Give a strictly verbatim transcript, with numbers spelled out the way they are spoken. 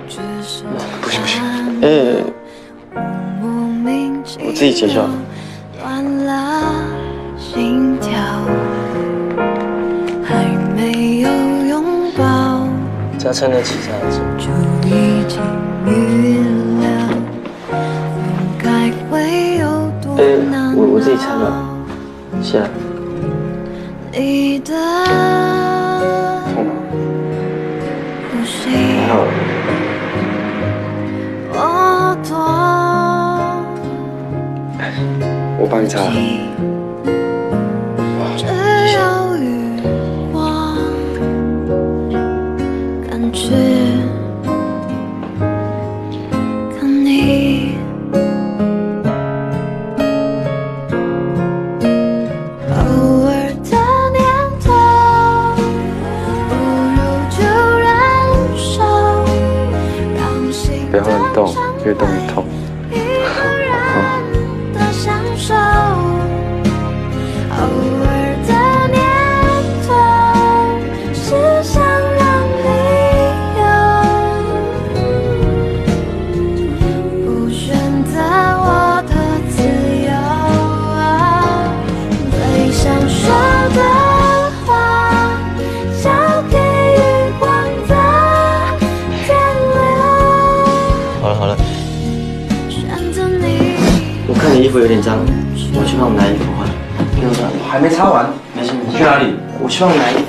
不行不行，呃，我自己解决。加撑得起才好吃。呃，我我自己撑了。 是啊。痛吗？还好。我帮你擦。哇，谢谢。不要乱动，越动越痛。好了好了，我看你衣服有点脏，我去帮你拿衣服换。我还没擦完。没事，你去哪里？我去帮你拿衣服。